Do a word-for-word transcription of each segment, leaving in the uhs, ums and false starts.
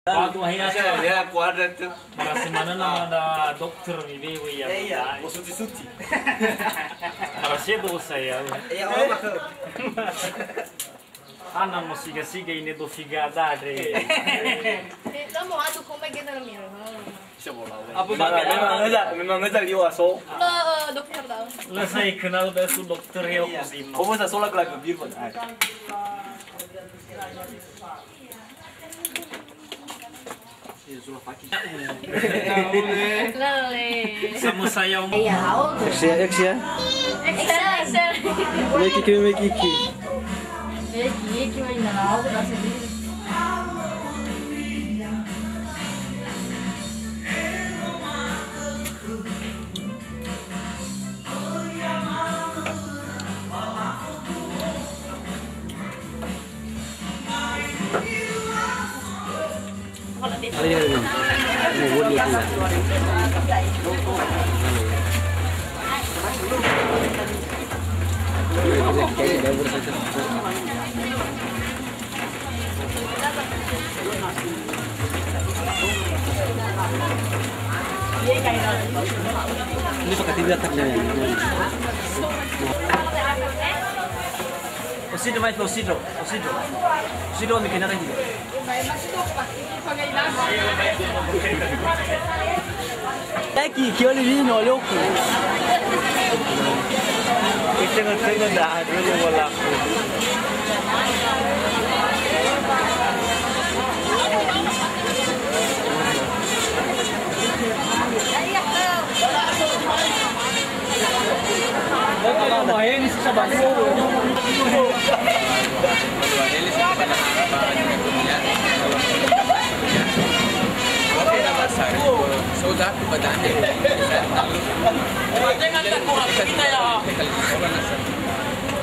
Waduh, akhirnya. Ya, ya, kuadrat tuh. Merasa mana nama ada dokter nih, Dewi, ya. Ya, iya, mau suci-suci. Merasa dosa ya. Iya, oh, betul. Ana mo siga-siga ini do figa ada deh. Eh, kamu atuh komai gena mira. Apa memang, memang ngeza, memang ngeza liwa so. Lah, eh, dokter tahu. Lah, saya kenal dah su dokter ya, iya. Aku sih. Kamu sa sola keluarga Birman. Lele. Sama saya, Om. Iya, oh. X ya, X ya. X L, X L. Make iki, make iki. Iki, iki, wai na, aku rasa diri. Ini pakai tiga tak nih. Osido mai, osido, osido. Osido mi kenara dia. Eki, kioli lino, loku. Itengah-tengah dah ada walaku.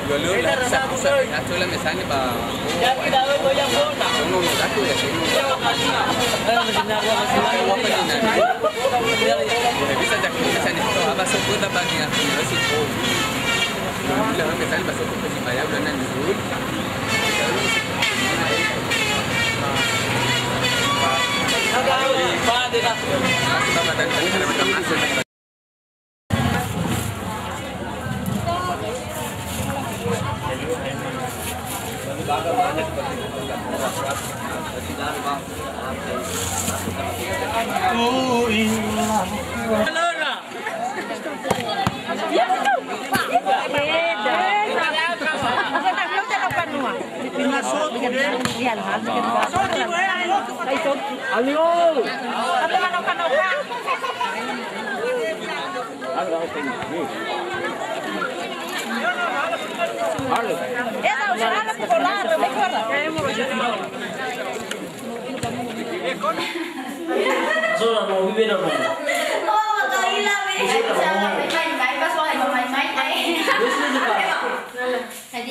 Dua-dua lah, satu, satu, satu lah misalnya, ba. Bisa jago misalnya, apa sebut apa ni, aku nggak sih, oh. Udah, misalnya, pas aku kasih bayar, udah nanti.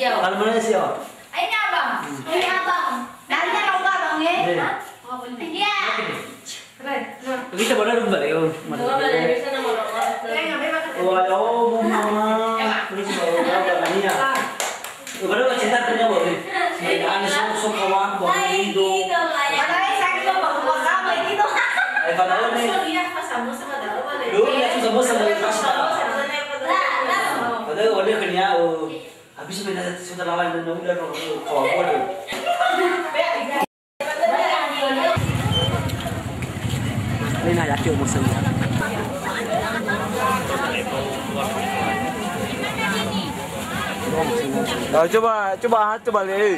Kalau mana siapa? Ini abang. Ini abang. Nanya abang, eh? Iya. Hah? Iya. Kita pada rumah balik, oh. Oh, ada, oh, mama. Terus baru berapa, Mania? Oh, baru cinta punya, baru. Ada so, so kawan, baru itu. Padahal saya juga baru kamu itu. Eh, padahal nih. Dulu ya, susah bosan dari kelas. Padahal ada kerja, oh. Habis sudah, sudah lawan dan udah, oh, oh, oh. Ini nah, yakin musuhnya. Oh, coba, coba, coba, eh.